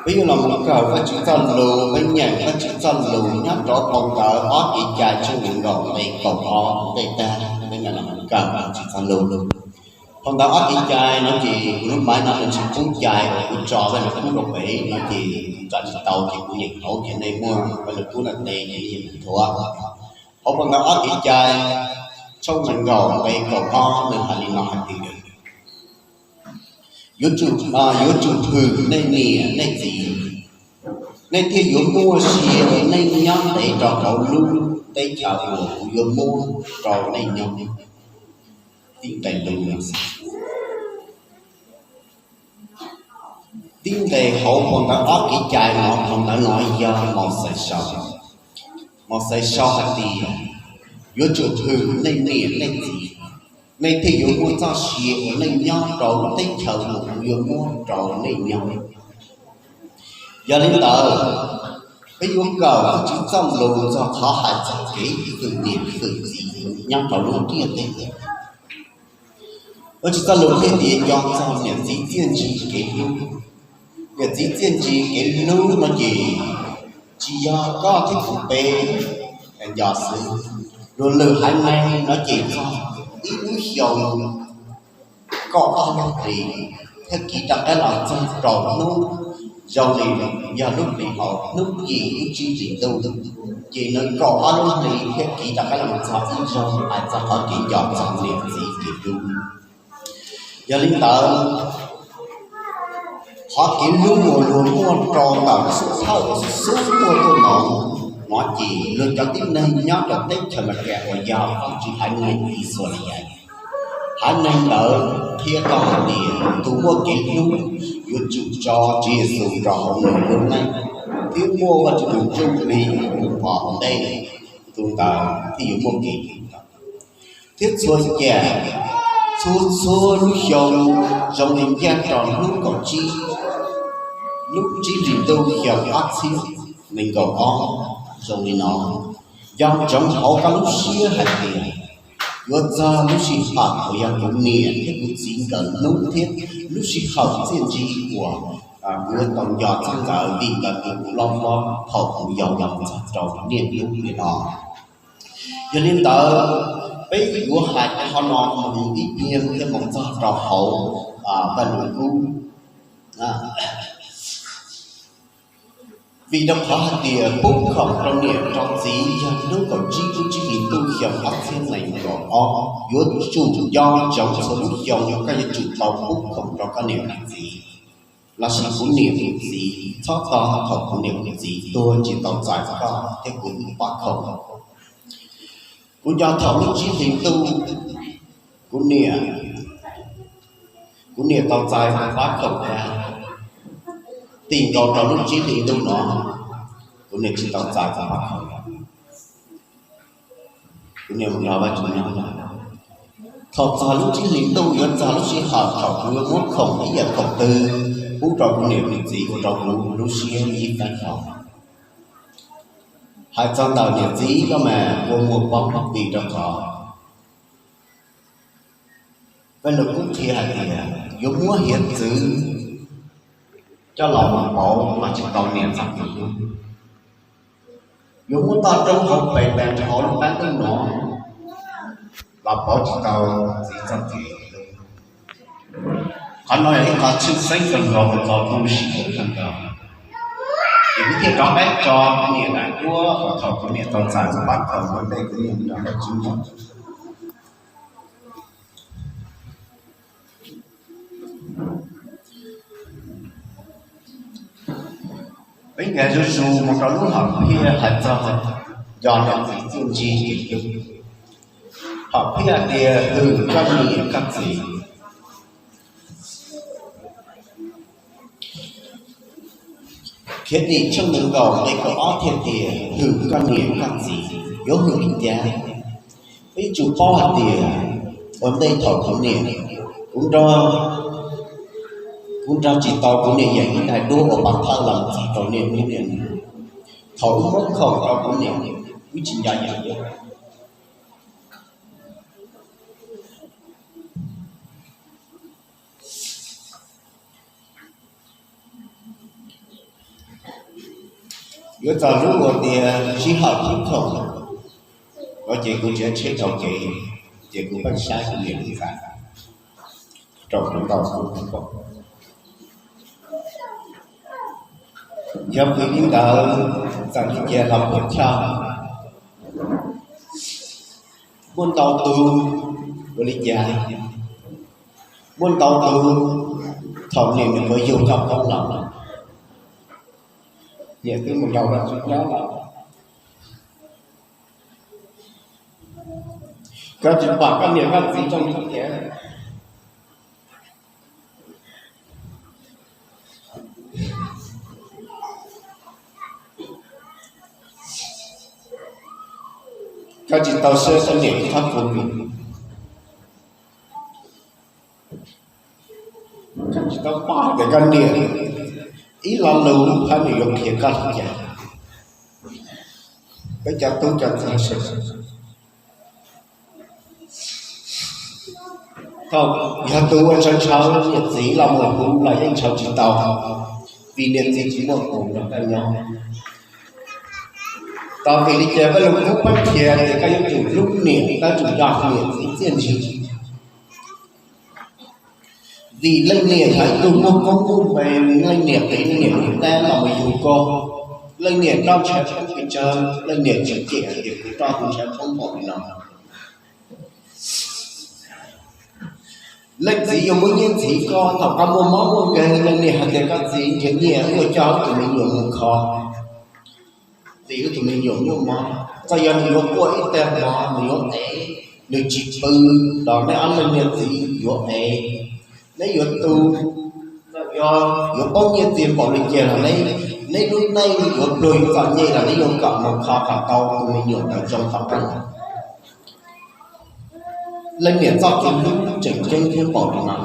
Peb yuav los mus kawm Vajtswv txoj lus, peb nyeem Vajtswv txoj lus nyob rau phau ntawv Ob Kev Cai tshooj nees nkaum nqe kaum ob ntej tag, peb mam los mus kawm Vajtswv txoj lus. Phau ntawv Ob Kev Cai no ces kuv lub maiv no nws tsis pub cai, kuv tso Vaj Lug Kub rau pem no ces kuv tso tsis tau ces kuv nyeem hauv ces nej muaj Vaj Lug Kub no tes ces nej yeej nthuav. Hauv phau ntawv Ob Kev Cai tshooj nees nkaum nqe kaum ob nws hais li no hais tias, yuav tsum, yuav tsum hwm nej niam nej txiv, nej thiaj yuav muaj sia ua neej nyob ntev rau hauv lub teb chaws uas kuv yuav muab rau nej nyob. Tib nqe lus, tib nqe hauv phau ntawv Ob Kev Cai no, phau ntawv no yog Mauxes sau. Mauxes sau hais tias, yuav tsum hwm nej niam nej txiv, nej thiaj yuav muaj txoj sia ua neej nyob rau lub teb chaws uas kuv yuav muab rau nej nyob. Yog li ntawd, peb yuav kawm Vajtswv txoj lus txog qhov hais txog kev hwm niam hwm txiv nyob rau lub ntiaj teb. Vajtswv txoj lus thiaj tias nco txog niam txiv txiaj ntsig kev hlub. Niam txiv txiaj ntsig kev hlub no ces tsis yog koj thiab kuv peb nco xwb. Luag lwm haiv neeg no ces txog ib lub xyoo kaum ob lub hlis thiaj kiv rov qab los txog rau hnub zoo li yog lub hlis hauv hnub yim lub tsib hlis ntuj, ces nws kaum ob lub hlis thiaj kiv rov qab los txog ib zaug hais txog qhov kev nco txog niam txiv kev hlub. Yog li ntawd, qhov kev hlub uas luag muaj rau ntawm xub thawj xub muaj tuaj no, no ces luag cov tib neeg nyob rau teb chaws Amelikas uas yog Vajtswv haiv neeg Yixalayees, haiv neeg ntawd qhia tau hais tias tus muaj kev hlub yuav tsum tso Tswv Yexus rau hauv nws lub neej, thiab muaj Vajtswv tus Ntsuj Plig mus pov hauv ntej, tus ntawd thiaj yuav muaj kev hlub tau. Thiab txhua cam, txhua txhua lub xyoo zoo li ncaj rau hnub kaum tsib, lub tsib hlis ntuj xyoo ob txhiab nees nkaum ob zoo li no, nco ntsoov hauv koj lub siab hais tias yuav txog lub sij hawm uas yog kuv niam thiab kuv txiv nkawd hnub thiab lub sij hawm txiaj ntsig uas kuv yuav tau nco txog nkawd vim nkawd hlub kuv loj hlob thaum kuv yau los txog rau niaj hnub niam no. Yog li ntawd, peb yuav hais qhov no mus ib pliag thiab mus txog rau hauv Vaj Lug Kub. Vim rau qhov hais tias pub khoom rau niam rau txiv yog hnub kaum tsib lub tsib hlis ntuj xyoo ob txhiab nees nkaum ob, yuav tsum nco ntsoov txhua lub xyoo koj yuav tsum tau pub khoom rau koj niam koj txiv, lossis kuv niam kuv txiv, txhob tos thaum kuv niam kuv txiv tuag tsis tau txais koj thiab kuv pab khoom. Kuv nco thaum lub tsib hlis ntuj, kuv niam, kuv niam tau txais pab khoom tag, tim nkaus rau lub tsib hlis ntuj no, kuv niam tsis tau txais pab khoom. Kuv niam mus nrog Vajtswv nyob lawm. Thaum txog lub tsib hlis ntuj yuav txog lub sij hawm thaum kuv yuav muab khoom ib yam khoom twg pub rau kuv niam kuv txiv ua rau kuv lub siab ib feeb hlo. Hais txog ntawm niam txiv koj mas kua muag poob vim rau qhov Vaj Lug Kub qhia hais tias yuav muab hiav txwv coj los mus pauv los tsis tau niam txoj kev hlub. Yuav muab toj roob hauv pes tas nrho lub qab ntuj no los pauv tsis tau txiv txoj kev hlub. Qhov no yog ib qho tshwj xeeb kawg nkaus rau txog tu siab kawg nkaus. Ces kuv thiaj rov qab tso kuv niam daim duab uas thaum kuv niam tau txais pab khoom ua ntej kuv niam nrog Vajtswv nyob. Peb nkag zuj zus mus rau lub hom phiaj hais txog nco niam txiv txiaj ntsig kev hlub. Hom phiaj hais tias hwm koj niam koj txiv. Khiav Dim tshooj nees nkaum nqe kaum ob thiaj tias hwm koj niam koj txiv. Yuav hwm li cas? Peb yuav tsum paub hais tias ua ntej thaum kuv niam, kuv nrog, kuv nrog tsis tau kuv niam yeem ib daim duab uas pov thawj los txog rau niaj hnub niam no. Thaum wb muab khoom rau kuv niam, wb tsis nco yeem. Yuav txog hnub uas tias sij hawm khib khoom, no ces kuv tsav tsheb taug kev, ces kuv pheej saib kuv niam lub txaj rau kuv ntaus kuv pheej pom. Yog kuv li ntawd, txawm li cas los puas chawj. Muaj ntau tus ua li cas, muaj ntau tus thaum niam nws yuav yug koj poob los, niam twb mus nrog koj tsis nyob lawm. Koj tsis pom koj niam koj txiv zoo li cas. Koj tsis tau saib koj niam ib thob kua muag. Koj tsis tau pom tias koj niam ib lo lus phab nws yuav qhia koj li cas. Peb cov tub cov ntxhais sawv daws, thaum yog tus uas ntshaw ntshaw niam txiv los mus hu los yeej ntshaw tsis tau, vim niam txiv tsis muaj tus nrog koj nyob. Tau vim li cas koj los kuj pab qhia tias koj yuav tsum hlub niam, koj yuav tsum nco niam txiv txiaj ntsig. Vim leej niam yog ib tug muaj koob muaj npe, leej niam qiv leej niam lub tab los mus yug koj, leej niam roj ntshav poob pes tsawg, leej niam tsis cem hais tias kuv roj kuv ntshav poob npaum li no. Leej txiv yuav muab nyiaj ntxiv koj thaum koj muaj mob muaj nkeeg, leej niam hais tias koj txiv nrhiav nyiaj ua coj wb tus me nyuam mus kho, vim wb tus me nyuam muaj mob. Txawm yog nws yuav quaj ib tag hmo nws yuav ev, nws tsis pw los neb ob leeg niam txiv yuav ev, neb yuav tu. Txawm yog yuav poob nyiaj txiag npaum li cas los neb, neb lub neej yuav pluag yuav txom nyem los neb yuav kom mus kho kom tau tus me nyuam ntawd zoo tom qab. Leej niam txoj kev hlub tseem ceeb thiab npaum li no.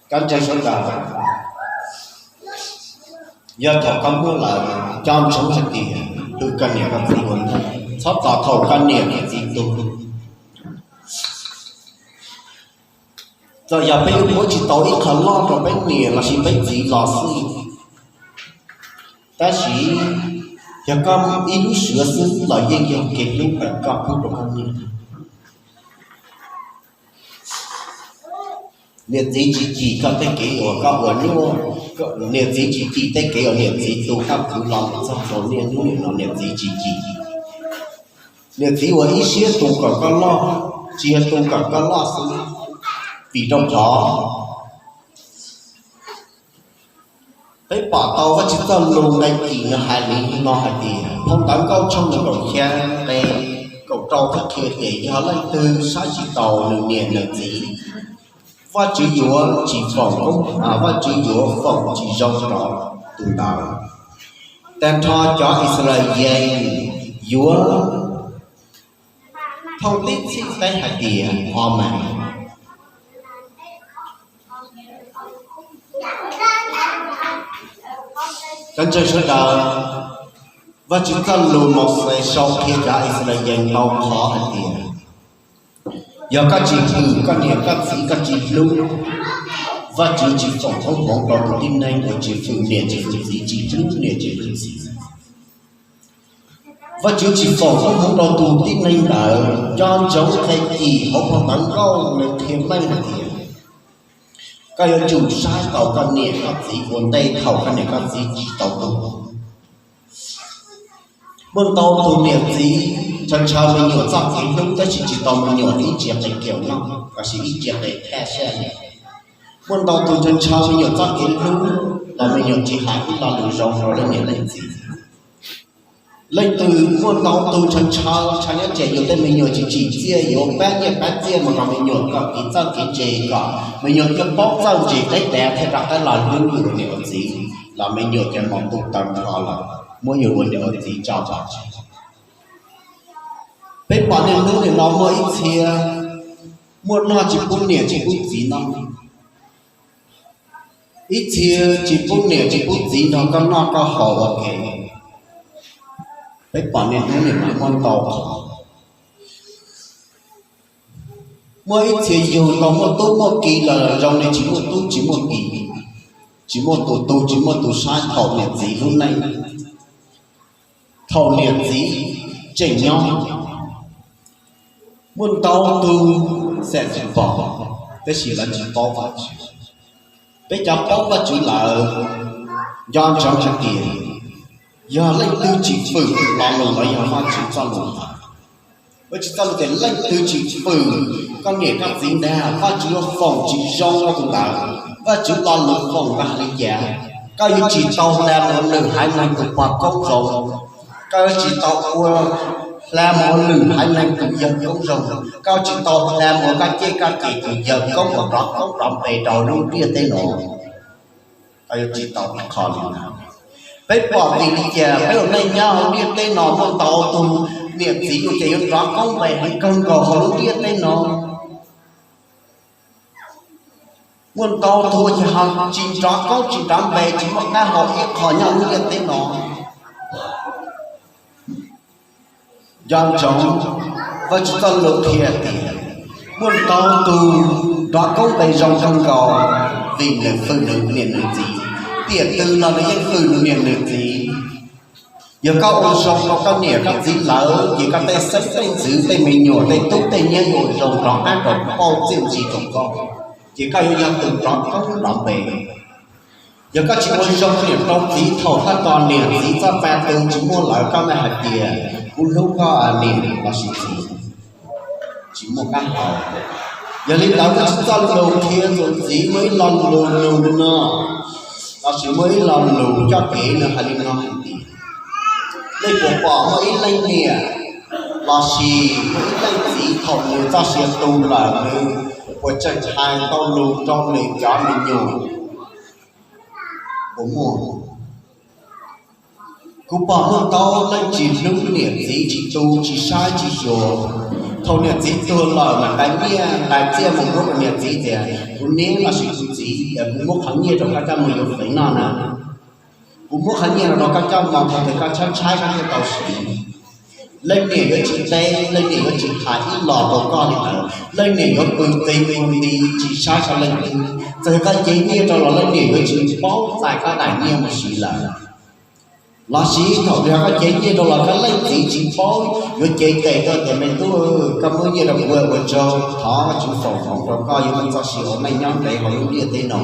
Koj ntseeg sawv daws, yog thaum koj muaj lawm, cob ntsoov hais tias hlub koj niam koj txiv ua ntej, txhob tos thaum koj niam koj txiv tu. Txawm yog peb yuav muab tsis tau ib qho loj rau peb niam lossis peb txiv los xij, tab sis yog koj ib lub siab xwb los yeej yog kev hlub ntawm koj pub rau koj niam. Niam txiv tsis cim koj tej kev uas koj ua nyuaj, niam txiv tsis cim tej kev uas niam txiv tu koj khwv los mus txog rau niaj hnub nim no niam txiv tsis cim. Niam txiv ua ib siab tu kom koj loj, tsis yog tu kom koj loj xwb, vim rau qhov peb pom tau Vajtswv txoj lus nqe cim nws hais li no hais tias, phau ntawv Nkauj tshooj nees nkaum xya nqe kaum rau thiaj qhia tias yog leej twg saib tsis taus nws niam nws txiv, Vajtswv yuav tsis foom, Vajtswv yuav foom tsis zoo rau tus ntawd. Tag nrho cov Yixalayees yuav thooj tib txhij teb hais tias, Amees. Cov ntseeg sawv daws, Vajtswv txoj lus Mauxes sau qhia cov Yixalayees ntau qhov hais tias, yog koj tsis hwm koj niam koj txiv, koj tsis hlub, Vajtswv tsis foom koob hmoov rau tus tib neeg uas tsis hwm niam tsis hwm txiv, tsis hlub niam tsis hlub txiv. Vajtswv tsis foom koob hmoov rau tus tib neeg ntawd. Nco ntsoov nqe cim hauv phau ntawv Nkauj nws qhia meej hais tias, koj yuav tsum saib taus koj niam koj txiv ua ntej thaum koj niam koj txiv tsis tau tuag. Muaj ntau tus niam txiv ntshaw ntshaw me nyuam txoj kev hlub tab sis tsis tau me nyuam ib tsiav qe kiaum noj lossis ib tsiav qe thaj sab. Muaj ntau tus ntshaw ntshaw me nyuam txoj kev hlub los me nyuam tsis hais ib lo lus zoo rau leej niam leej txiv. Leej twg muaj ntau tus ntshaw ntshaw ntshaw nyob tsam yus tej me nyuam tsis tsim txiaj, yuav pab nyiaj pab txiaj mus rau me nyuam kom kev txawj kev ntse, kom me nyuam thiaj paub txawj ntse deb dav thiaj rov qab los hlub yus ua niam ua txiv, los me nyuam cov maum ntuj tawv nrho lawm, muab yus ua niam ua txiv tso pov tseg. Peb pom niaj hnub nim no muaj ib txhia muaj noj tsis pub niam tsis pub txiv noj, ib txhia tsis pub niam tsis pub txiv nrog koj noj koj haus ua ke. Peb pom niaj hnub nim no muaj ntau qhov. Muaj ib txhia yug tau muaj tub muaj ki los zoo li tsis muaj tub tsis muaj ki, tsis muaj tus tu tsis muaj tus saib thaum niam txiv lub neej, thaum niam txiv tseem nyob. Muaj ntau tug xam tsis pom, tab sis lawv tsis paub Vajtswv. Peb cov paub Vajtswv lawm, nco ntsoov hais tias yog leej twg tsis fwm lo lus los yog Vajtswv txoj lus ntawd. Vajtswv txoj lus tias leej twg tsis fwm koj niam koj txiv ntag, Vajtswv yuav foom tsis zoo rau tus ntawd. Vajtswv lo lus foom ntawd hais li cas? Koj yuav tsis tau hla mus ua lwm haiv neeg tus pog koob zoo. Koj yuav tsis tau ua, hla mus ua lwm haiv neeg tus yawg koob zoo. Koj yuav tsis tau hla mus ua koj cej koj tes tus yawg koob uas rov koob rov npe rau lub ntiaj teb no. Koj yuav tsis tau ib qho li ntawd. Peb pom vim li cas peb ua neej nyob hauv ntiaj teb no muaj ntau tus niam txiv ua cas yuav rov koob npe heev kawg nkaus hauv lub ntiaj teb no? Muaj ntau tug ua cas ho tsis nrov koob tsis nrov npe tsis muaj qab hau ib qho nyob lub ntiaj teb no? Nco ntsoov, Vajtswv txoj lus qhia tias muaj ntau tug nrov koob npe zoo kawg nkaus vim nws fwm nws niam nws txiv. Tiam twg los nws yeej fwm nws niam nws txiv. Yog koj ua zoo rau koj niam koj txiv lawm ces koj tej xeeb tej ntxwv tej me nyuam tej tub tej nyab yuav ua zoo rov qab rau pauj txiaj ntsig rau koj, ces koj yuav yog tus rov koob rov npe. Yog koj tsis ua zoo rau niam rau txiv thaum koj tos niam txiv txoj pa tu tsis muaj lawm, koj mam hais tias kuv hlub koj niam lossis txiv, tsis muaj qab hau. Yog li ntawd Vajtswv txoj lus qhia tus txiv muaj ib lo lus nug no, lossis muaj ib lo lus coj kev nws hais li no hais tias, nej puas pom muaj ib leej niam lossis muaj ib leej txiv thaum nws txoj sia tu lawm nws puas tseem hais tau lus rau nws cov me nyuam? Puas muaj? Kuv pom muaj ntau leej tsis hlub niam txiv, tsis tu tsis saib tsis xyuas. Thaum niam txiv tuag lawm mam nqa nyiaj nqa txiaj mus muab rau niam txiv tias kuv niam lossis kuv txiv, kuv muab qhov nyiaj rau koj coj mus yuav fev noj na, kuv muab qhov nyiaj no rau koj coj mus thaum twg koj tshaib tshaib koj thiaj tau siv. Leej niam yuav tsis teb, leej niam yuav tsis hais ib los rau koj li ntawd, leej niam yuav pw qis mus nti tsis saib xyuas leej twg. Txawm koj cev nyiaj rau los leej niam yuav tsis paub txais koj daim nyiaj mus siv lawm. Lossis thaum yog koj cev nyiaj rau los koj leej txiv tsis paub, yuav cev tes koj tias me tub, koj muab nyiaj rau kuv ua tsaug, thov Vajtswv foom hmoov rau koj yuav muaj txoj sia ua neej nyob ntev hauv lub ntiaj teb no.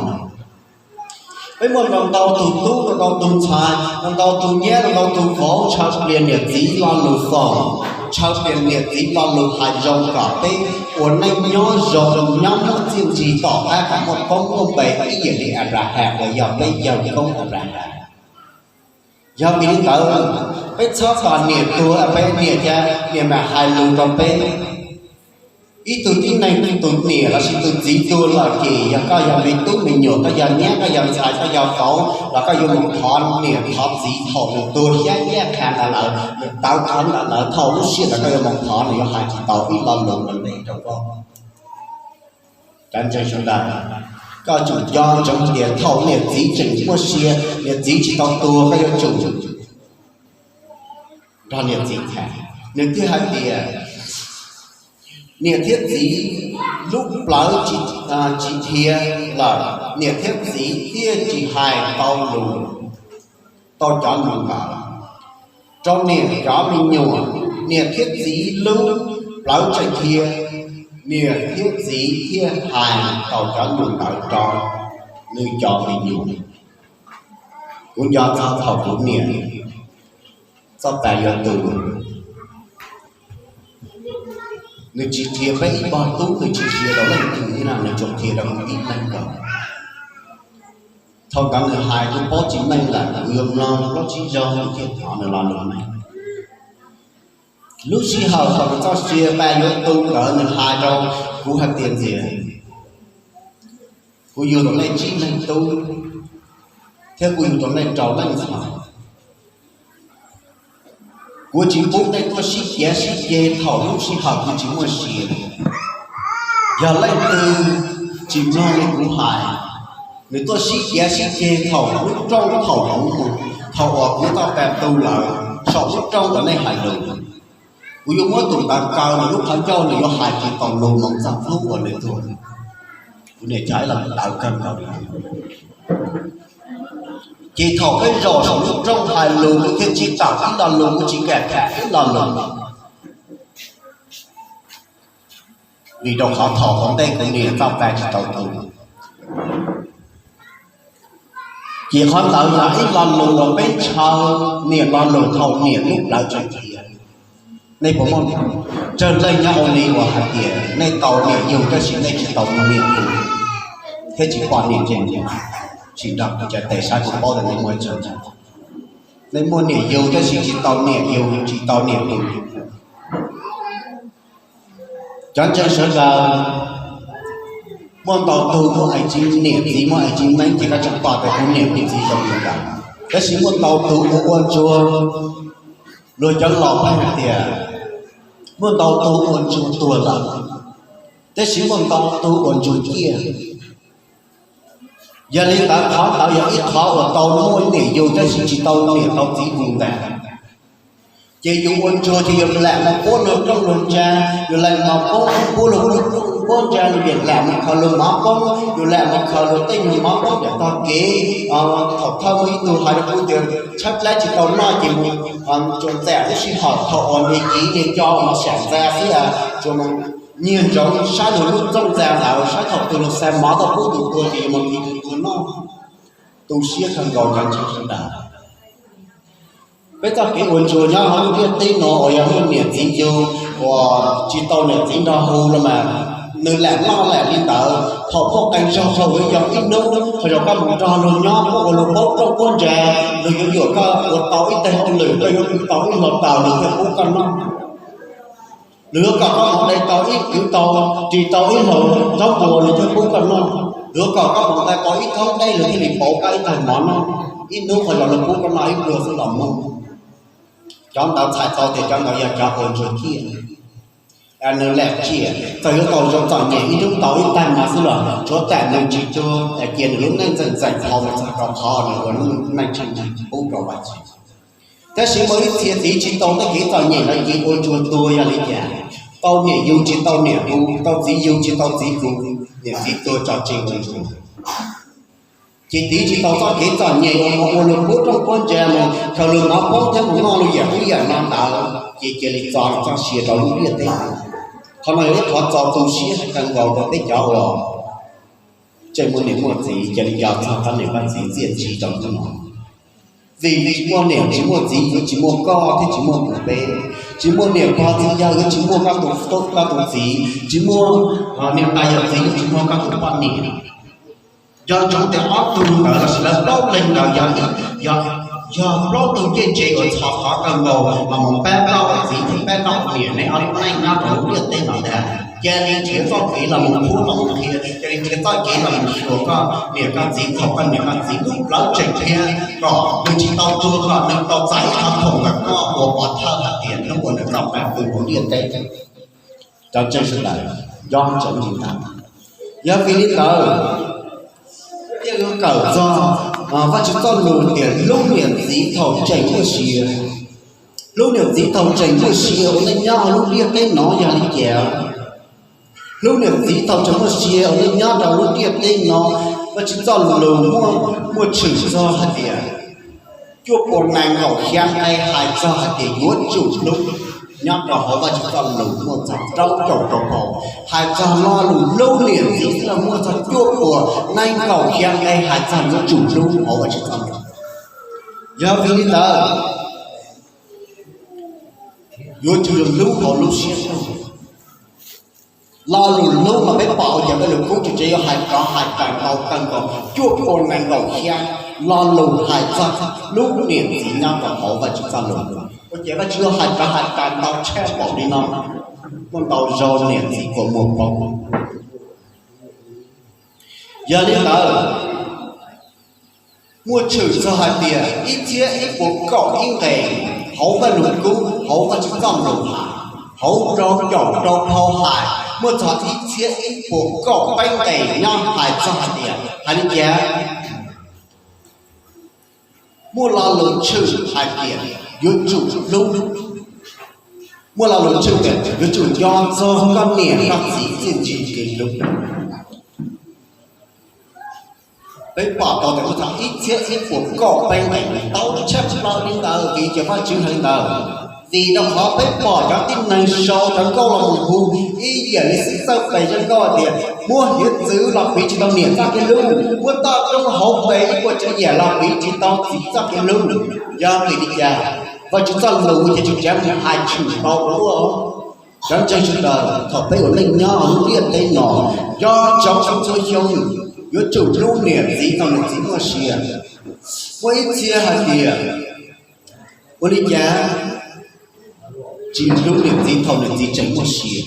Peb muaj ntau ntau tus tub, ntau ntau tus ntxhais, ntau ntau tus nyab, ntau ntau tus vauv ntshaw plias niam txiv lo lus foom, ntshaw plias niam txiv lo lus hais zoo kom peb ua neej nyob zoo nyob muaj txiaj ntsig tom qab kom muaj koob muaj npe ib yam li Anplahas uas yog peb yawg koob Anplahas. Yog vim li ntawd, peb txhob tos niam tuag peb niam, cas niam mam hais lus rau peb. Ib tug tib neeg tus niam lossis tus txiv tuag lawm ces yog koj yog me tub me nyuam, koj yog nyab, koj yog ntxhais, koj yog vauv los koj yuav mus thov niam thov txiv thaum nws tuag xyab ncaj qha ntawd lawm, nws tawv qhawv ntawd lawm, thaum lub sij hawm ntawd koj yuav mus thov nws yuav hais tsis tau ib lo lus ntev rau koj. Cov ntseeg sawv daws, koj tsum nco ntsoov tias thaum niam txiv tseem muaj sia, niam txiv tsis tau tuag, koj yuav tsum nrog niam txiv tham. Nws thiaj hais tias niam thiab txiv lub plawv tsis dhia lawm, niam thiab txiv thiaj tsis hais tau lus rau cov neeg lawm. Rau niam cov me nyuam, niam thiab txiv lub plawv tseem dhia, niam thiab txiv thiaj hais tau cov lus ntawd rau nws cov me nyuam. Kuv nco txog thaum kuv niam txoj pa yuav tu, nws tsis qhia peb ib pog tub, nws tsis qhia rau leej twg thiab no, nws tsuas qhia rau kuv ib leeg nkaus. Thaum ntawd nws hais kuv paub tsis meej lawm, kuv yuav mloog plaub tsib zaug kuv thiaj thov nws lo lus meej. Lub sij hawm thaum nws txoj sia pa yuav tu ntawd nws hais rau kuv hais tias ntxias, kuv yug rau nej tsib leeg tub thiab kuv yug rau nej rau leej ntxhais. Kuv tsis pub nej tuaj sib cav sib ceg thaum lub sij hawm kuv tsis muaj sia. Yog leej twg tsis mloog li kuv hais, nws tuaj sib cav sib ceg thaum lub rooj thaum kuv mus, thaum uas kuv txoj pa tu lawm, saum lub rooj uas nej hais lus, Kuv yuav muab tus ntawd kaw nws lub qhov ncauj, nws yuav hais tsis tau lus mus txog hnub uas nws tuag. Kuv niam cov ib lo lus tawv kawg nkaus li. Ces thaum peb zaum saum lub rooj hais lus kuv thiaj tsis tawm ib lo lus, kuv tsis kam tham ib lo lus. Vim rau qhov thaum ntej kuv niam txoj pa tsis tau tu. Ces qhov ntawd yog ib lo lus uas peb ntshaw niam lo lus thaum niam lub plawv tseem tias. Nej puas muaj tsawg leej nyob hauv li uas hais tias nej tau niam yug tab sis nej tsis tau niam yug thiab tsis pom niam ntseeg? Tsis nrog kuv cov tes saib kuv paub tias nej muaj tsawg. Nej muaj niam yug tab sis tsis tau niam yug, tsis tau niam yug. Cov ntseeg sawv daws muaj ntau tug muaj ais tsis niam txiv, muaj ais tsis neeb ces koj tseem pom tias kuv niam kuv txiv zoo li cas. Tab sis muaj ntau tug ua ua ntsuag, luag cov laus hais tias muaj ntau tug ua ntsuag tuag lawm, tab sis muaj ntau tug ua ntsuag ciaj. Yog li ntawd qhov ntawd yog ib qhov uas tau muaj niam yug tab sis tsis tau niam tau txiv yug ntag. Ces yus ua ntsuag ces yus lam mus puab luag rooj luag ntsa, yus lam mus poob puab luag rooj puab ntsa, yus lam mus khaws luag mov poob, yus lam mus khaws luag tej nyuag mov poob tom tog kev. Thaum thawj muaj ib tug hais rau kuv tias tshaib plab tsis tau noj ces mus tsuas ntxam lub sij hawm thaum uas niag kiv niag co mus sam ntxa xwb, tsuas mus nyiag ntsoov saib luag lub txooj ntxa ntawd, saib thaum twg luag xa mov tuaj pub tus tuag ces yuav mus nqhis tus tuag noj. Tu siab kawg nkaus cov ntseeg sawv daws. Peb txoj kev ua ntsuag nyob hauv lub ntiaj teb no uas yog muaj niam txiv yug uas tsis tau niam txiv nrog hu los mas nws lam noj lam li ntawd. Thaum muaj qee zaug thaum yuav yog ib hnub, qhov zaum koj mus nrog luag nyob, koj ua luag paub rooj paub ntsa, luag yuav yuam koj ua tau ib teg hauj lwm, koj yuav kwv tau ib hlo taws luag thiaj pub koj noj. Luag yuav kom koj mus de tau ib, kwv tau, ris tau ib hlo zaub npua luag thiaj pub koj noj. Luag yuav kom koj mus de tau ib thoob dej luag thiaj li pauv koj ib tag mov noj. Ib hnub qhov los luag pub koj noj ib pluag xwb los muaj. Cov ntawd txhais tau tias cov ntawd yog cov ua ntsuag ciaj. Nws lam ciaj, txawm yuav tau zoo txom nyem ib hnub tau ib tag mov xwb los tsuav tam nws tsis tuag, cia nws lub neej ntxeem ntxeem dhau mus txog rau qhov nws ua neej tshee pub rau Vajtswv. Tab sis muaj ib txhia txiv tsis tau tej kev txom nyem no ces ua ntsuag tuag yog li cas? Tau niam yug tsis tau niam hu, tau txiv yug tsis tau txiv hu, niam txiv tuag tso tseg ua ntsuag. Ces tiv tsis tau txoj kev txom nyem uas mus ua luag puab rooj puab ntsa, mus khaws luag mov poob thiab mus noj luag yam ub yam no ntawd, ces cia li txo txoj sia rau lub ntiaj teb. Qhov no yog ib qhov txaus tu siab kawg nkaus rau peb cov uas tseem muaj niam muaj txiv, cia li nco txog koj niam koj txiv txiaj ntsig rau hnub no. Vim tsis muaj niam tsis muaj txiv yuav tsis muaj koj thiab tsis muaj kuv peb. Tsis muaj niam pog txiv yawg yuav tsis muaj koj tus tub koj tus txiv, tsis muaj niam tais yawm txiv yuav tsis muaj koj tus poj niam. Nco ntsoov tias ob tug ntawd los sis lawv plaub leeg ntawd yog, yog plaub tug ncej ntse uas txhos qhov kawg nkaus los mus pab koj ua txiv thiab pab koj ua niam nej ob lub neej nyob rau lub ntiaj teb no ntag. Cia li nrhiav txoj kev los mus qhuab los mus qhia, cia li nrhiav txoj kev los mus xyuas koj niam koj txiv thaum koj niam koj txiv lub plawv tseem thiab, kom nws tsis tau tuag, kom nws tau txais ib qhov khoom ntawm koj ua pov thawj hais tias hnub uas nws tau pab pw hauv ntiaj teb. Cov ntseeg sawv daws, nco ntsoov li ntawd. Yog vim li ntawd, thiaj yuav kawm txog Vajtswv txoj lus tias hlub niam txiv thaum tseem muaj sia. Hlub niam txiv thaum tseem muaj sia ua neej nyob hauv lub ntiaj teb no yog li cas? Hlub niam txiv thaum tseem muaj sia ua neej nyob rau lub ntiaj teb no, Vajtswv txoj lus muaj, muaj tshwm txog hais tias cuaj puas nees nkaum xya nqe hais txog hais tias yuav tsum hlub. Nyob rau hauv Vajtswv txoj lus muaj txog rau caum rau phau, hais txog lo lus hlub niam txiv xwb los muaj txog cuaj puas nees nkaum xya nqe hais txog yuav tsum hlub hauv Vajtswv txoj lus. Yog vim li ntawd, yuav tsum hlub hauv lub siab xwb. Lo lus hlub mas peb pom ua cas peb lus kub tsis tsev yuav hais rov hais rais ntau kawg nkaus cuaj puas nees nkaum xya lo lus hais txog hlub niam txiv nyob rau hauv Vajtswv txoj lus. Ua cas Vajtswv yuav hais rov hais rais ntau tshaj npaum li no? Muaj ntau zaus niam txiv kua muag poob. Yog li ntawd, muaj tshwm txog hais tias ib txhiab ib puas kaum ib nqe hauv Vajluskub, hauv Vajtswv txoj lus hais, hauv rau caum rau phau hais, muaj txog ib txhiab ib puas kaum peb nqe nyob hais txog hais tias, hais li cas? Muaj lo lus tshwm hais tias yuav tsum hlub. Muaj lo lus tswj tias yuav tsum nco txog koj niam koj txiv txiaj ntsig kev hlub. Peb pom tau tias mus txog ib txhiab ib puas kaum peb nqe tau tshaj plaws li ntawd vim ces Vajtswv hais li ntawd. Vim rau qhov peb pom cov tib neeg sau cov nkauj los mus hu ib yam li xib txawj pes zaj nkauj tias muab hiav txwv los piv tsis tau niam txoj kev hlub, muab toj roob hauv pes ib puas tsav yam los piv tsis tau txiv txoj kev hlub. Yog vim li cas? Vajtswv txoj lus ces tsis tseem mus hais tshwm tau ua luaj. Cov ntseeg sawv daws, thaum peb ua neej nyob hauv lub ntiaj teb no, nco ntsoov txhua xyoo yuav tsum hlub niam txiv thaum niam txiv muaj sia. Muaj ib txhia hais tias, ua li cas tsis hlub niam txiv thaum niam txiv tseem muaj sia?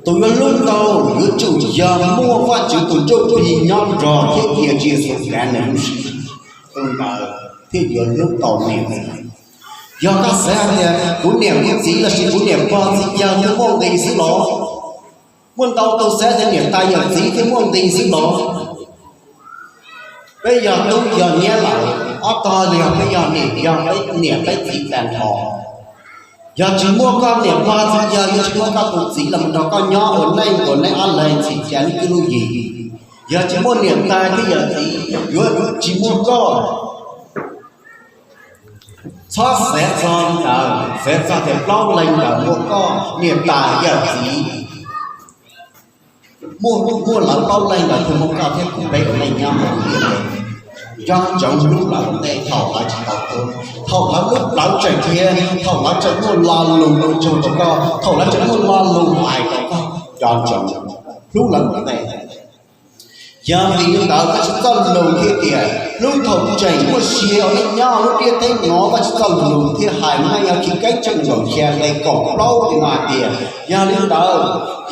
Tus yuav hlub ntau yuav tsum yog muaj Vajtswv tus Ntsujplig nyob nrog thiab cia Tswv Yexus kav nws lub siab, tus ntawd thiaj yuav hlub tau niam txiv. Yog koj xav hais tias kuv niam kuv txiv lossis kuv niam pog txiv yawg thiaj muaj nqis xwb los? Muaj ntau tus xav tias niam tais yawm txiv thiaj muaj nqis xwb los? Peb yog tub yog nyab lawm, ob tog li yog peb yog niam, yog peb niam peb txiv tag nrho. Yog tsis muaj koj niam pog txiv yawg, yog tsis muaj koj tus txiv los mus nrog koj nyob ua neej ua neej ob leeg txhim ca lub cuab lub yig, yog tsis muaj niam tais thiab yawm txiv, yuav tsis muaj koj. Txhob xav txog li ntawd, xav txog tias plaub leeg ntawd muaj koj niam tais yawm txiv, muaj, muaj lawv plaub leeg ntawd thiaj muaj koj thiab kuv peb ua neej nyob hauv ntiaj teb. Nco ntsoov hlub lawv ua ntej thaum lawv tsis tau tuag, thaum lawv lub plawv tseem thiab, thaum lawv tseem muaj lo lus ua tsaug rau koj, thaum lawv tseem muaj lo lus hais rau koj. Nco ntsoov hlub lawv ua ntej. Yog vim li ntawd Vajtswv txoj lus thiaj tias hlub thaum tseem muaj sia. Ua neej nyob lub ntiaj teb no Vajtswv txoj lus thiaj hais meej, yog Chivkeeb tshooj kaum xya nqe kaum plaub li no hais tias, yog li ntawd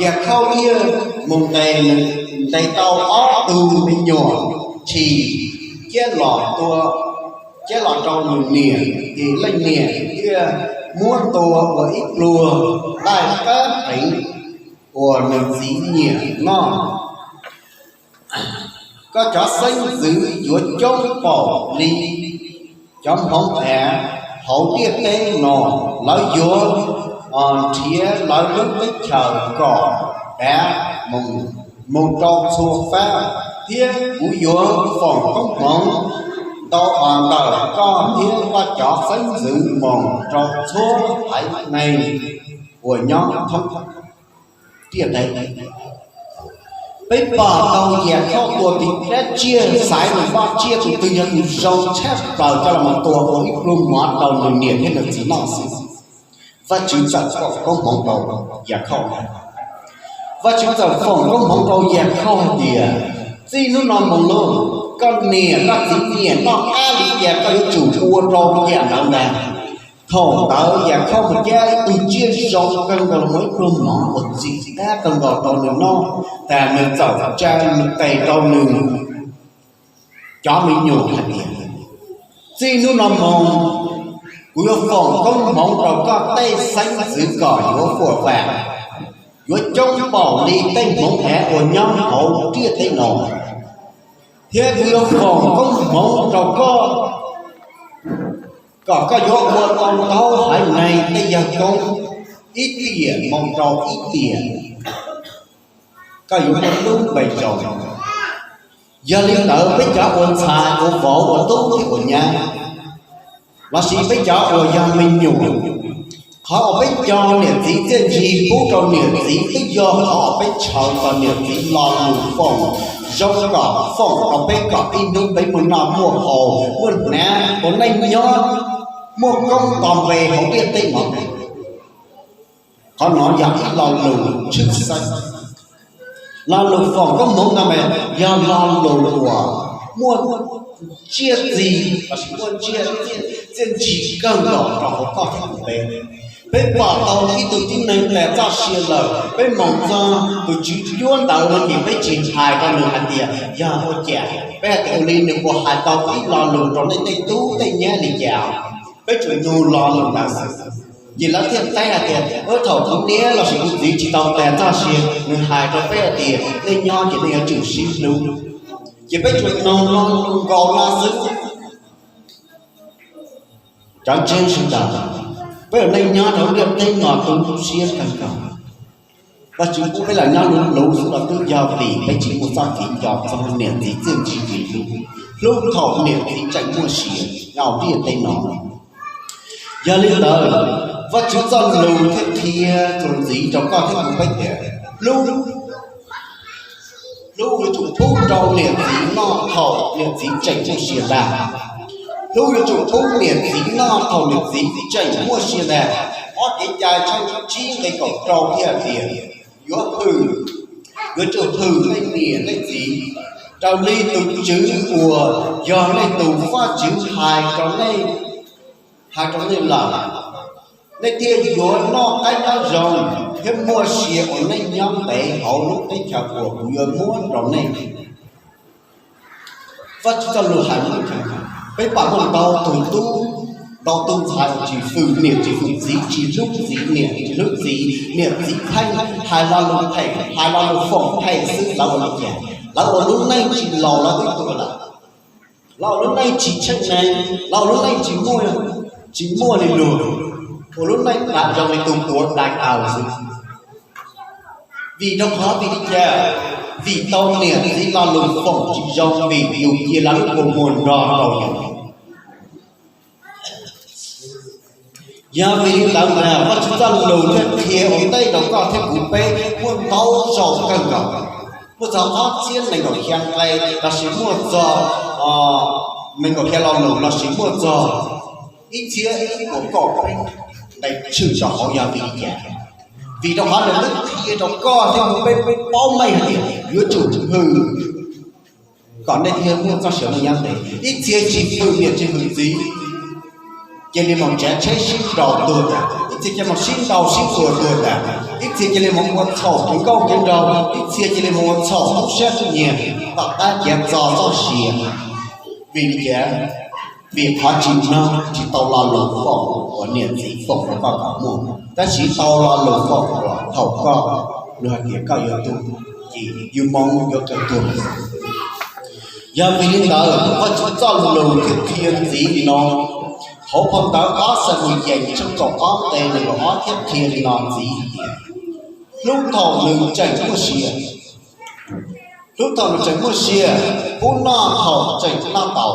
Yakhauj thiaj mus ntes, ntes tau ob tug me nyuam tshis, cab los tua, cab los rau nws niam, ces leej niam thiaj muab tua ua ib pluag nqaij qab qeev uas nws txiv nyiam noj. Koj cov xeeb ntxwv yuav coob npaum li cov hmoov av hauv ntiaj teb no, lawv yuav nrhiav lawv lub teb chaws kom dav mus rau txhua fab, thiab kuv yuav foom koob hmoov ntau ntawm koj thiab koj cov xeeb ntxwv mus rau txhua haiv neeg uas nyob thoob ntiaj teb. Peb pom tau Yakhauj tua tus dab tsiaj, xaiv nws poj tsiaj tus twg yog tus zoo tshaj plaws coj los tua ua ib pluag mov rau nws niam thiab nws txiv noj xwb. Vajtswv txawm foom koob hmoov rau Yakhauj. Vajtswv txawm foom koob hmoov rau Yakhauj hais tias, txij hnub no mus lauj, koj niam koj txiv nyiam noj dab li cas koj yuav tsum ua rau yam ntawd ntag. Thaum ntawd Yakhauj mus cab ib tug tsiaj zoo kawg nkaus los ua ib pluag mov uas txim dab kawg nkaus rau nws noj, tas nws txawm tsa tes rau nws cov me nyuam hais tias, txij hnub no mus, kuv yuav foom koob hmoov rau koj tej xeeb ntxwv kom yuav fuam vam, yuav coob npaum li tej hmoov av uas nyob hauv ntiaj teb no, thiab kuv yuav foom koob hmoov rau koj kom koj yuav ua tau ntau haiv neeg tej yawg koob, ib tiam mus rau ib tiam, koj yuav muaj lub npe zoo. Yog li ntawd peb cov ua ntxhais ua vauv ua tub thiab ua nyab, lossis peb cov uas yog me nyuam, qhov uas peb cog niam txiv txiaj ntsig pub rau niam txiv twb yog qhov uas peb ntshaw txog niam txiv lo lus foom zoo kom foom rau peb kom ib hnub peb muaj noj muaj haus, muaj hnav ua neej nyob, muaj koob nto npe hauv ntiaj teb no. Qhov no yog ib lo lus tshwj xeeb. Lo lus foom koob hmoov no mas yog lo lus uas muaj tsiaj txig lossis muaj tsiaj, txiaj ntsig kawg nkaus rau hauv koj thiab kuv peb. Peb pom tau ib tug tib neeg tas txoj sia lawm, peb mus txog tus tswv cuab ntawd no ces peb tsis hais rau nws hais tias yog ua cas, peb hais tias ua li nws puas hais tau ib lo lus rau nej tej tub tej nyab li cas. Peb tsuas nug lo lus ntawd xwb, ces lawv thiaj teb hais tias, thaum kuv niam lossis kuv txiv tsis tau tas txoj sia, nws hais rau peb hais tias nej nyob ces nej yuav tsum sib hlub. Ces peb tsuas nug lo lus nkaus no xwb. Cov ntseeg sawv daws, Peb ua neej nyob rau ntiaj teb no tu siab kawg nkaus. Vajtswv pub peb los nyob luv luv xwb los twb yog vim peb tsis muaj txoj kev nco txog niam txiv txiaj ntsig kev hlub, hlub thaum niam txiv tseem muaj sia nyob ntiaj teb no. Yog li ntawd, Vajtswv txoj lus thiaj qhia txuas ntxiv rau koj thiab kuv peb tias hlub, hlub yuav tsum pub rau niam txiv noj thaum niam txiv tseem muaj sia ntag. Hlub yuav tsum pub niam txiv noj thaum niam txiv tseem muaj sia ntag. Ob Kev Cai tshooj tsib nqe kaum rau thiaj hais tias yuav hwm, yuav tsum hwm nej niam nej txiv raws li tus Tswv uas yog nej tus Vajtswv hais rau nej, hais rau nej lawm, nej thiaj yuav noj qab nyob zoo thiab muaj sia ua neej nyob ntev hauv lub teb chaws uas kuv yuav muab rau nej. Vajtswv txoj lus hais muaj, peb pom muaj ntau tus tub, ntau tus ntxhais tsis hwm niam tsis hwm txiv, tsis hlub txiv, niam tsis hlub txiv, niam txiv pheej hais lo lus phem, hais lo lus foom phem xwb, lawv ua li cas? Lawv ua lub neej tsis laus lawv twb tuag lawm. Lawv ua lub neej tsis tsheej neeg, lawv ua lub neej tsis muaj, tsis muaj li luag, ua lub neej dam zoo li tus puav dai kaus xwb. Vim rau qhov vim li cas? Vim tau niam txiv lo lus foom tsis zoo, vim yus cia lawv lub kua muag nrog rau yus. Yog vim li ntawd mas Vajtswv txoj lus thiaj qhia ua ntej rau koj thiab kuv peb muaj ntau zaus kawg nkaus, muaj txog ob txhiab nees nkaum xya nqe lossis muaj txog nees nkaum xya lo lus lossis muaj txog ib txhiab ib puas kaum peb nqe tshwm rau hauv. Yog vim li cas? Vim rau qhov nws twb qhia rau koj thiab kuv peb paub meej hais tias yuav tsum hwm kom nej thiaj muaj txoj sia nyob ntev. Ib txhia tsis hwm niam tsis hwm txiv, cia li mus tsav tsheb sib nraus tuag tas, ib txhia cia li mus sib ntaus sib tua tuag tas, ib txhia cia li mus ua txhaum kev nkauj kev nraug, ib txhia cia li mus ua txhaum tub sab tub nyiag, tom qab cia txo txoj sia. Vim li cas? Vim qhov tsis mloog, tsis tau lo lus foom uas niam txiv foom rau koj kom muaj, tab sis tau lo lus foom uas thaum koj, luag hais tias koj yuav tuag, ces yus moo yuav kawg tuag. Yog vim li ntawd Vajtswv txoj lus thiaj qhia ntxiv li no, hauv phau ntawv ob Xamuyees tshooj kaum ob nqe nees nkaum ob thiaj qhia li no ntxiv tias, hlub thaum nws tseem muaj sia, hlub thaum nws tseem muaj sia, pub noj thaum tseem noj tau,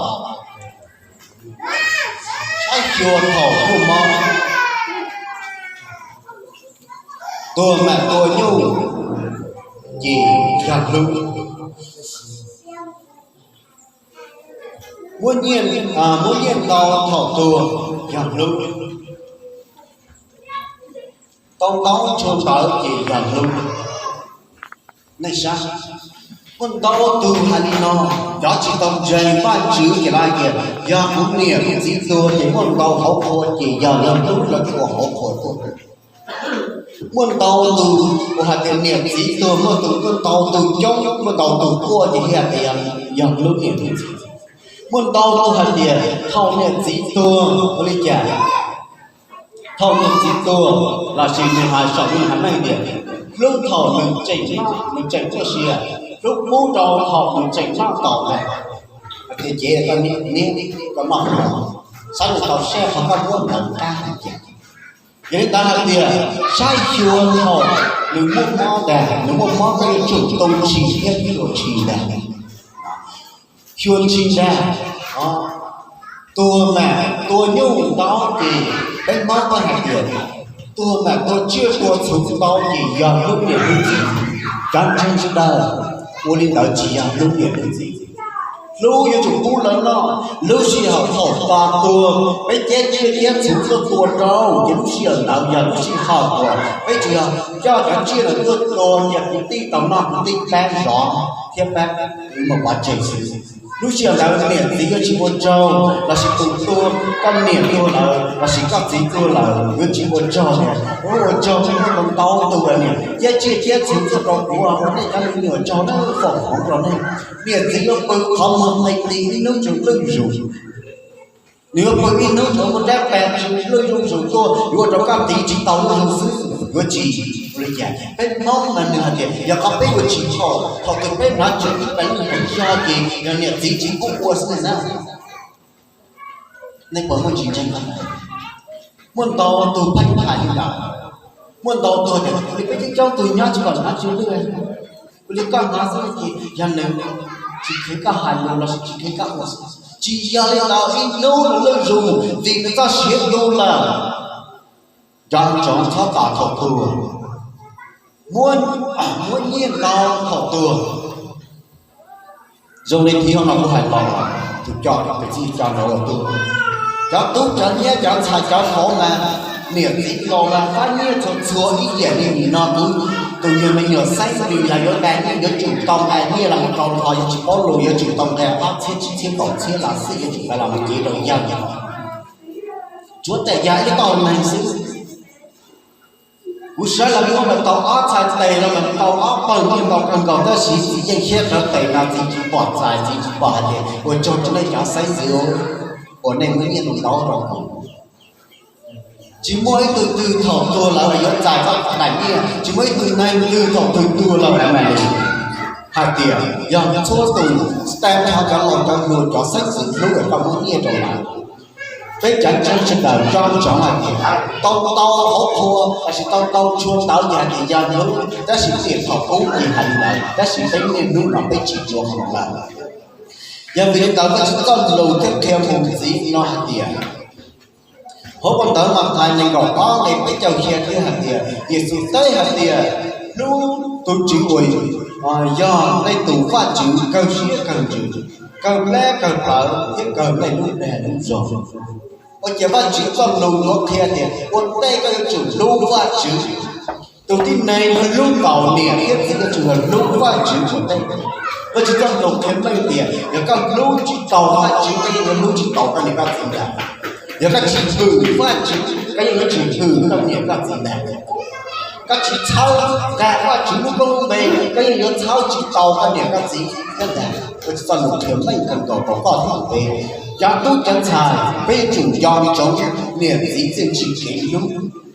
saib xyuas thaum muaj mob, tuag mam tua nyuj, ces yog hlub. Muab nyiaj, muab nyiaj ntau thaum tuag, yog hlub. Tau ntaub tshua ntawv ces yog hlub. Nej saib, muaj ntau tus hais li no, cov tsis tau ntseeg Vajtswv ces lawv hais tias yog kuv niam kuv txiv tuag ces muaj ntau hauv qhua ces yog lawv hlub lawv thiaj ua hauv qhua tuaj. Muaj ntau tus uas hais tias niam txiv tuag, muaj tus, muaj ntau tus coob, muaj ntau tus quaj ces thiaj hais tias yog hlub niam hlub txiv. Muaj ntau tus hais tias thaum niam txiv tuag ua li cas, thaum niam txiv tuag lossis nws hais saum nws hais meej tias hlub thaum nws tseem noj, nws tseem muaj sia, hlub pub rau thaum nws tseem noj tau lawm. Hais tias cev koj niam, koj noj, saib nws tau siab qhov koj muab ntawd qab li cas. Yog li ntawd hais tias saib xyuas thaum nws muaj mob ntag, nws muaj mob koj yuav tsum tu ntshis thiab xyuas ntshis ntag. Xyuas ntshis ntag. Tuag mas tua nyuj ntau ces peb Hmoob peb hais tias tuag mas tua tsiaj tua txhu ntau ces yog hlub niam hlub txiv. Cov ntseeg sawv daws ua li ntawd tsis yog hlub niam hlub txiv. Hlub yuav tsum pub lawv noj, lub sij hawm thaum tos tuag peb cab tsiaj cab txhu tuaj tua rau, ces lub sij hawm ntawd yog lub sij hawm uas peb tsuas yog coj cov tsiaj ntawd tuaj tua cia kwv tij tau noj, kwv tij pab zov thiab pab mus pov tseg xwb. Lub sij hawm ntawd niam txiv yuav tsis ua tsaug, lossis tus tuag, koj niam tuag lawm lossis koj txiv tuag lawm yuav tsis ua tsaug tias, ua tsaug nej muaj ntau tus niam cab tsiaj cab txhu tuaj rau kuv, ua nej cov me nyuam tsaug na, foom hmoov rau nej. Niam txiv yuav pw qhov muag qis qis ib hnub tsaus lwj zus. Nws yuav pw ib hnub tsaus muaj rab pas tsaus lwj zuj zus tuaj, yuav ua rau koj tiv tsis tau lub zoo xwb, yuav tsis ua li cas. Peb Hmoob mas nws hais tias yog qhov peb ua tsis txhaum, thaum twg peb hnav tsuag ib pas lub hneev zog ces yog niam txiv tsis pub ua xwb na. Nej puas muaj tsis ntseeg? Muaj ntau tug pheej hais li ntawd, muaj ntau tug tias ua li peb coob coob tug nyob tsis pom hnab tsw lwj, ua li koj hnov xwb ces yog nws tsis kheev koj hais lus lossis tsis kheev koj ua. Tsis yog li ntawd, ib hnub nws lwj zus vim nws txoj siav tu lawm. Nco ntsoov txhob tos thaum tuag, muab nyiaj ntau thaum tuag. Zoo li thib no kuv hais los, tus co, tus txij co nrov los tuaj, cov tub cov nyab cov ntxhais cov hlob mas, niam txiv laus mas pab nyiaj txhua txhua ib yam li nim no kuv tus nyuag me nyuam xeeb ntxwv los yuav nqa nyiaj yuav tsum tau nqa nyiaj los mus rau nrho, yuav tsis paub lus yuav tsum tau nqa ob txhiab tsib txhiab kaum txhiab los xij yuav tsum nqa los mus cev rau yawg. Tsuav tam yog ib lub tau neeg xwb. Kuv saib los muab mas tau ob txhais tes los mas tau ob pawg nyiaj ntau kawg nkaus tab sis txiv yeej siab rawv tes no txiv tsis pom txais, txiv tsis pom hais tias ua tsaug rau nej cov xeeb ntxwv uas nej muab nyiaj ntau rau kuv. Tsis muaj ib tug twg thaum tuag lawm yuav txais txoj daim nyiaj, tsis muaj ib tug neeg twg thaum twg tuag lawm mam li hais tias yog txhua tus, tag nrho cov laus cov hluas cov xeeb ntxwv hlub uas koj muab nyiaj rau lawv. Peb cov ntseeg sawv daws nco ntsoov hais tias tau tau hauv qhua lossis tau tau tshua ntawv ces hais tias yog hlub, tab sis tiam thaum ub ces hais li ntawd, tab sis peb niaj hnub no peb tsis ua qhov ntawd lawm. Yog vim li ntawd Vajtswv txoj lus thiaj qhia mus ntxiv no hais tias, hauv phau ntawv Mathais nees nkaum ob nqe peb caug qhia thiab hais tias, Yexus teb hais tias, hlub tus Tswv uas yog nej tus Vajtswv kawg siab kawg ntsws, kawg plab kawg plawv thiab kawg nej lub dag lub zog. Ua ciav Vajtswv txoj lus yuav qhia tias ua ntej koj yuav tsum hlub Vajtswv. Tus tib neeg hlub npaum niam thiab txiv yuav tsum yog hlub Vajtswv ua ntej. Vajtswv txoj lus qhia meej tias yog koj hlub tsis tau Vajtswv koj yeej yuav hlub tsis tau koj niam koj txiv ntag. Yog koj tsis hwm Vajtswv koj yeej yuav tsis hwm koj niam koj txiv ntag. Koj tsis txhawb nqa Vajtswv lub koob lub npe koj yeej yuav txhawb tsis tau koj niam koj txiv thiab ntag. Vajtswv txoj lus qhia meej kawg nkaus rau koj thiab peb. Cov tub cov ntxhais, peb yuav tsum nco ntsoov niam txiv txiaj ntsig kev hlub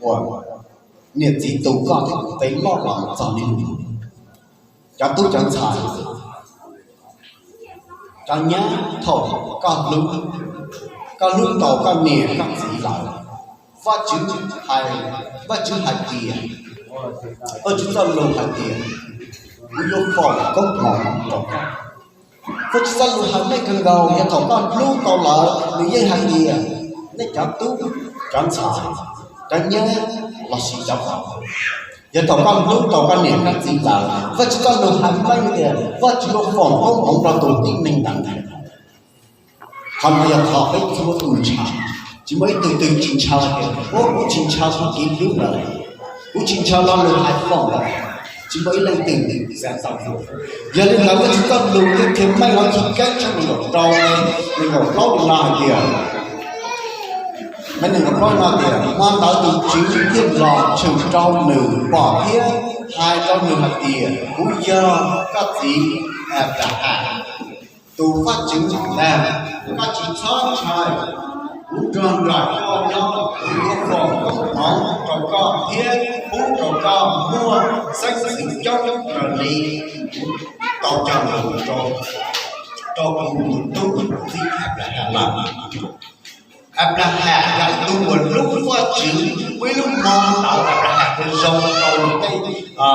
uas niam txiv tu koj thiab kuv peb loj los txog niaj hnub no. Cov tub cov ntxhais, cov nyab, thaum koj hlub, koj hlub tau koj niam koj txiv lawm, Vajtswv hais, Vajtswv hais tias, Vajtswv txoj lus hais tias, kuv yuav foom koob hmoov rau koj. Vajtswv txoj lus hais meej kawg nkaus, yog thaum koj hlub tau lawm nws yeej hais tias, nej cov tub cov ntxhais, cov nyab lossis cov vauv, yog thaum koj hlub tau koj niam koj txiv lawm, Vajtswv txoj lus hais meej tias Vajtswv yuav foom koob hmoov rau tus tib neeg ntawd ntag. Qhov no yog qhov peb txhua tus ntshaw, tsis muaj ib tug twg tsis ntshaw tias, ua kuv tsis ntshaw kuv kev hlub lawm, kuv tsis ntshaw lo lus hais foom lawm, tsis muaj ib leej twg xav tau. Yog li ntawd Vajtswv txoj lus thiaj qhia meej hauv Chivkeeb tshooj nees nkaum rau, nees nkaum plaub li no hais tias, nees nkaum plaub no tias, hmo ntawd tus Tswv thiaj los tshwm rau nws pom thiab hais rau nws hais tias, kuv yog koj txiv Anplaham tus Vajtswv ntag, koj tsis txhob ntshai, kuv nrog nraim koj nyob, kuv yuav foom koob hmoov rau koj thiab pub rau koj muaj xeeb ntxwv coob raws li kuv tau cog lus rau kuv tus tub txib Anplaham lawm. Anplaham yog ib tug uas hlub Vajtswv, muaj ib lub hmo ntawd Anplaham ua zoo rau nws tej, ua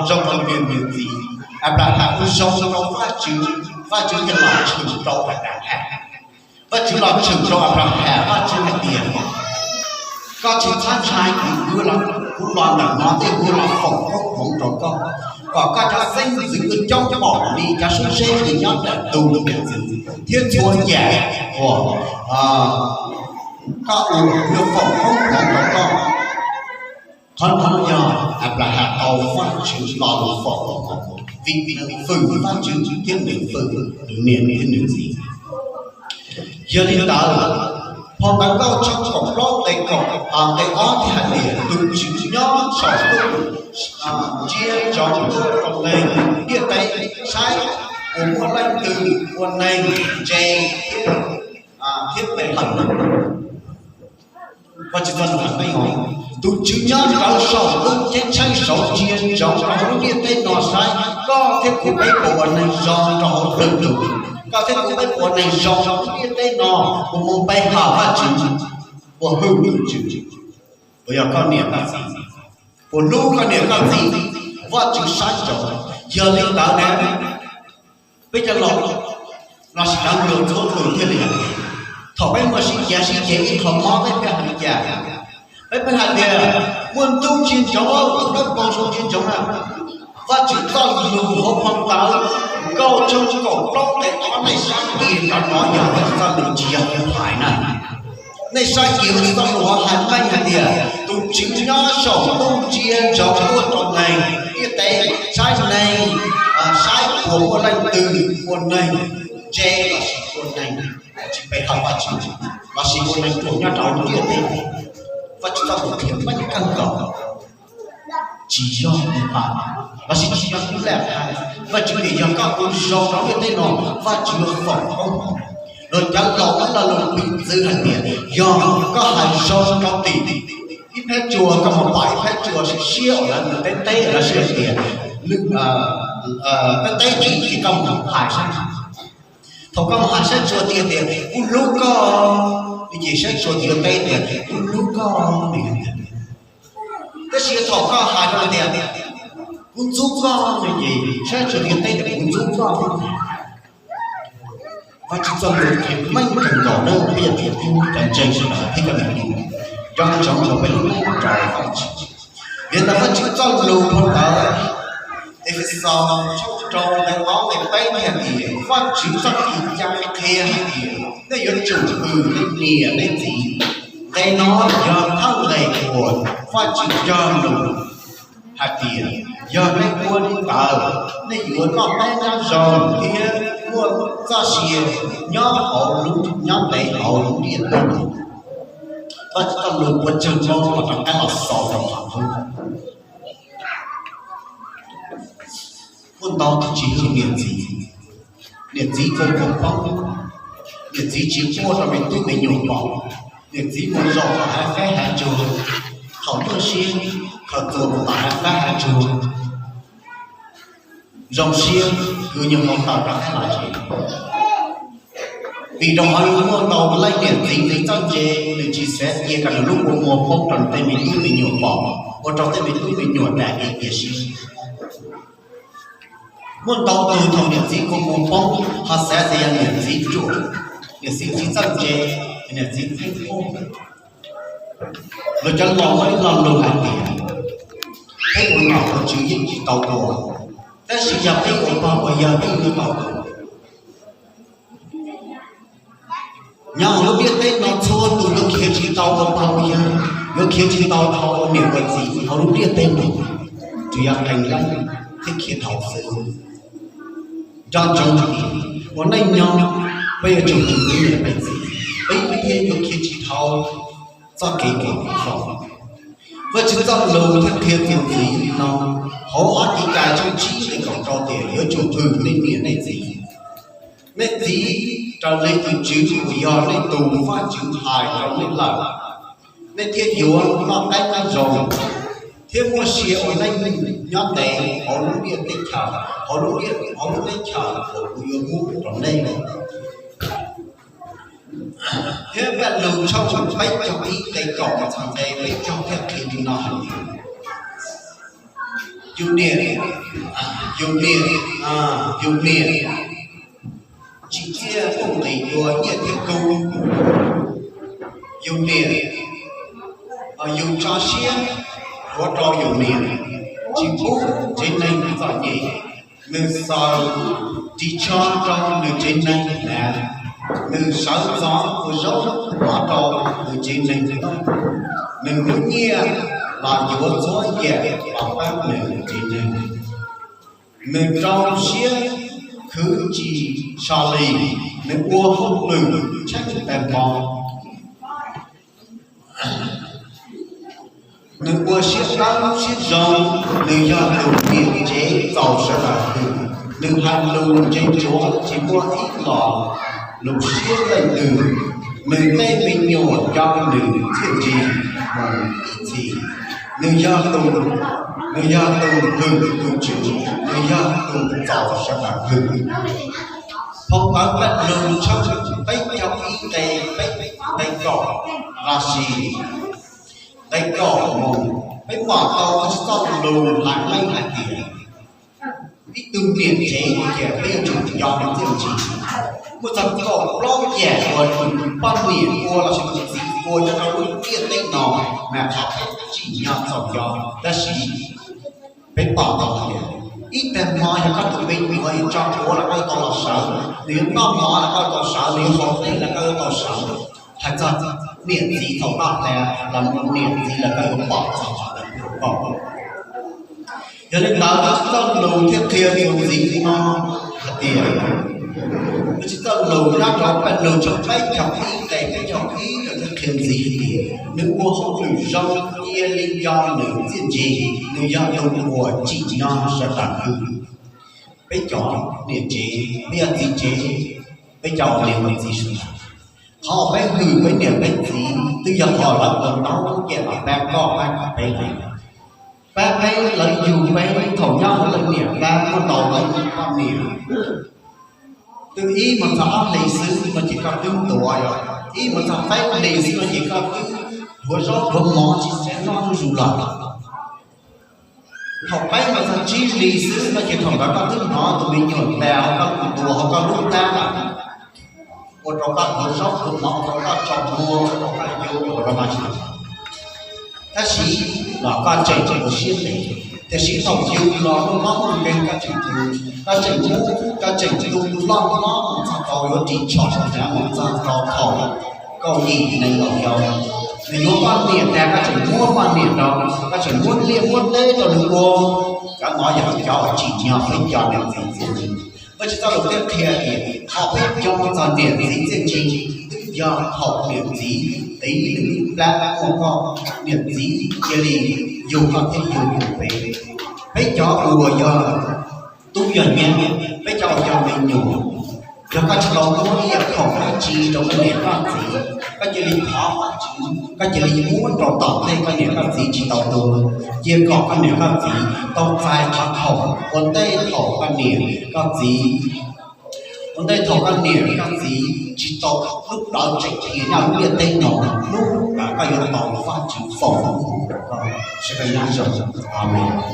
zoo rau nws niam nws txiv. Anplaham ua zoo rau Vajtswv, Vajtswv thiaj los tshwm rau Anplaham. Vajtswv los tshwm rau Anplaham, Vajtswv hais tias, koj tsis txhob ntshai, kuv, kuv los ntawm no tej kuv los foom koob hmoov rau koj, kom koj cov xeeb ntxwv coob npaum li cov sub seb nyob nram ntug ntxwv thiab txhua yam uas koj ua kuv yuav foom koob hmoov rau koj. Qhov no yog Anplaham tau Vajtswv lo lus foom, vim nws fwm Vajtswv thiab nws fwm nws niam thiab nws txiv. Yog li ntawd, phau ntawv Nkauj tshooj kaum plaub nqe kaum, nqe ob thiaj hais tias, tus Tswv nyob saum ntuj ntsia ntsoov tuaj rau neeg ntiaj teb saib puas muaj leej twg ua neeg ntse thiab pe hawm. Tus Tswv nyob rawv saum ntuj ceeb tsheej saud ntsia ntsoov rau hauv lub ntiaj teb no saib koj thiab kuv peb puas ua neeg zoo rau hauv lwm tus, koj thiab kuv peb puas ua neeg zoo rau lub ntiaj teb no, puas mus pe hawm Vajtswv, puas hwm tus Tswv. Puas yog koj niam koj txiv? Puas hlub koj niam koj txiv? Vajtswv saib ntsoov. Yog li ntawd na, peb cov laus lossis cov hluas txhua tus thiaj li hais tias, thaum peb muaj sib cav sib ceg ib qho mob peb pheej hais li cas? Peb pheej hais tias, muaj ntuj ntsia ntsoov, tus dawb paug zoo ntsia ntsoov na. Vajtswv txoj lus hauv phau ntawv Nkauj tshooj kaum plaub nqe ob, nej saib kiag, cov no yog Vajtswv txoj lus tsis yog kuv hais na. Nej saib kiag Vajtswv txoj lus hauv hais meej hais tias, tus Tswv nyob saum ntuj ntsia ntsoov tuaj rau neeg ntiaj teb, saib neeg, saib puas muaj leej twg ua neeg ntse lossis ua neeg tsis pe hawm Vajtswv, lossis ua neeg ruam nyob rau ntiaj teb. Vajtswv txoj lus qhia meej kawg nkaus. Tsis yog kuv hais, lossis tsis yog kuv lam hais, Vajtswv tias yog koj ua zoo rau ntiaj teb no, Vajtswv yuav foom koob hmoov. Los cov laus muaj lo lus piv txwv hais tias, yog koj hais zoo rau tim ib phab tsua, koj mus pom ib phab tsua siab siab uas lawv mus teb teb, lawv siab hais tias, teb teb tsis, ces koj mus hais saib. Thaum koj mus hais saib tsua tias, kuv hlub koj, ces saib tsua yuav teb tias, kuv hlub koj. Tab sis thaum koj hais rau tias, kuv ntxub koj, ces saib tsua yuav teb tias, kuv ntxub koj. Vajtswv txoj lus qhia meej kawg nkaus, peb yog tus tub cov ntseeg sawv daws thiab cov me nyuam, nco ntsoov rau peb lub neej rau Vajtswv. Vim ntawd Vajtswv txoj lus hauv ntawv Efexus tshooj rau nqe ob nqe peb hais tias, Vajtswv txoj kev cai qhia hais tias nej yuav tsum hwm nej niam nej txiv. Nqe no yog thawj nqe uas Vajtswv cog lus hais tias, yog nej ua li ntawd, nej yuav noj qab nyob zoo thiab muaj txoj sia nyob hauv lub, nyob ntev hauv lub ntiaj teb. Vajtswv txoj lus ua tsaug ntau los rov qab los xaus rau qhov ub. Muaj ntau tus tsis hwm niam txiv, niam txiv kua muag poob, niam txiv tsis quaj rau me tub me nyuam pom, niam txiv mus zaum tom hav fab hav tsuag, thaum nyuaj siab khaws txuas mus tom hav fab hav tsuag, zoo siab kwv nyuag hmo taws rov qab los tsev. Vim rau qhov muaj ntau leej niam txiv nws txawj ntse, nws tsis xav cia kom nws lub kua muag poob rau nws tej me tub me nyuam pom, ua rau tej me tub me nyuam dam kev cia siab. Muaj ntau tus thaum niam txiv kua muag poob ho xav tias yog niam txiv ruam, niam txiv tsis txawj ntse, niam txiv pheej quaj. Los cov laus muaj ib lo lus hais tias, peb ua nom ua tswv yeej tsis tau ua, tab sis yog peb ua pog ua yawg peb yeej tau ua. Nyob hauv lub ntiaj teb no txhua tus yuav khiav tsis tau ua pog ua yawg, yuav khiav tsis tau dhau ua niam ua txiv hauv lub ntiaj teb no, tsuas yog qee leej thiaj khiav dhau xwb. Nco ntsoov hais tias ua neej nyob, peb yuav tsum hwm peb niam peb txiv, peb thiaj yuav khiav tsis dhau txoj kev uas foom. Vajtswv txoj lus thiaj qhia txuas ntxiv li no, hauv As Tis Kas tshooj tsib nqe kaum rau tias yuav tsum hwm nej niam nej txiv. Nej txiv raws li tus Tswv uas yog nej tus Vajtswv hais rau nej lawm, nej thiaj yuav noj qab nyob zoo thiab muaj sia ua neej nyob ntev hauv lub ntiaj teb chaws, hauv lub ntiaj, hauv lub teb chaws uas kuv yuav pub rau nej. Thiab Vaj Lug tshooj peb caug ib nqe kaum txog nqe peb caug thiaj qhia li no hais tias, yus niam, yus niam, yus niam tsis txiaj tuaj nqis dua nyiaj thiab kub. Yus niam, yus tso siab ua rau yus niam, tsis pub tsev neeg txom nyem. Nws xaws ris tsho rau nws tsev neeg hnav, nws sawv ntxov ua zaub mov rau nws tsev neeg noj, nws muab nyiaj los yuav txhua yam los pab nws tsev neeg. Nws rau siab khwv tsis so li, nws ua hauj lwm tsheej tag hmo. Nws ua siab dawb siab zoo, nws yog tus niam tsev txaus sawv daws hwm. Nws hais lus ntse ntsuav tsis muaj ib lo lus siab leej twg. Nws tej me nyuam nco nws txiaj ntsig mus ib txhis. Nws yog tus, nws yog tus hwm tus tswv, nws yog tus txaus sawv daws hwm. Phau ntawv Vaj Lug tshooj peb caug ib nqe peb, nqe kaum, los sis Peb kaum moos, peb pom tau txoj lus hais meej hais tias ib tug niam tsev ua cas peb yuav tsum nco nws txiaj ntsig. Muaj txog kaum plaub yam uas tus poj niam ua los sis tus txiv ua nyob rau lub ntiaj teb no mas qhov peb tsim nyog txaus nco, tab sis peb pom tau tias ib tag hmo yog koj tus me nyuam yuav tso quav los koj yuav tau los sawv, nws yuav noj mov los koj yuav tau sawv, nws yuav haus dej los koj yuav tau sawv. Hais txog niam txiv thaum koj hla los niam txiv los koj yuav pom txog qhov ntawd rau koj. Yog li ntawd txoj lus thiaj qhia txuas ntxiv no hais tias, txoj lus nyob rau Paj Lug tshooj peb caug ib nqe peb caug ib no thiaj qhia ntxiv hais tias nws ua hauj lwm zoo, cia li nco nws txiaj ntsig, nws yog tus uas tsim nyog sawv daws hwm. Peb cov niam tsev, peb yog txiv tsev, peb cov ua niam ua txiv sawv daws, qhov uas peb hwm peb niam peb txiv twb yog qhov lawv ua ntau yam los pab koj pab peb lawm. Pab peb, lawv yug peb thaum nyob hauv lawv niam tab muaj ntau leej poj niam, twb ib hmos txog ob hlis xwb no ces koj twb tuav, ib hmos txog peb hlis xwb no ces koj twb dhuav zaub dhuav mov tsis xav noj zuj zus lawm. Thaum peb hmos txog tsib hlis xwb no ces thaum ntawd koj twb hnov tus me nyuam tas hauv koj lub ntuas hauv koj lub tab lawm, ua rau koj dhuav zaub dhuav mov, ua rau koj tso muag, ua rau koj yuav ua rau koj tsis tau. Tab sis los koj tseem ua siab ntev, tiam sis thaum yug los muaj mob muaj nkeeg koj tseem tu, koj tseem tu, koj tseem tu loj hlob mus txog tau yuav ris tsho mus txog tau thaum kaum yim nees nkaum xyoo. Nws yuav poj niam tas koj tseem muab poj niam rau, koj tseem muab liaj muab teb rau nws ua. Cov no yog cov uas tsim nyog peb cov niam txiv txiaj ntsig. Vajtswv txoj lus thiaj qhia tias qhov peb nco txog niam txiv txiaj ntsig twb yog thaum niam txiv tiv nws lub plab muaj koj, niam txiv cia li yug koj thiab yug kuv peb. Peb cov uas yog tub yog nyab, peb cov uas yog me nyuam, yog koj tsis tau muab ib yam khoom dab tsi rau koj niam koj txiv, koj cia li thov Vajtswv, koj cia li muab rau tom ntej koj niam koj txiv tsis tau tuag, cia kom koj niam koj txiv tau txais qhov khoom ua ntej thaum koj niam koj txiv, ua ntej thaum koj niam koj txiv tsis tau lub plawv tseem qhia nyob lub ntiaj teb no, hnub uas koj yuav tau Vajtswv foom koob hmoov rau koj. Sawv daws nyob zoo. Amees.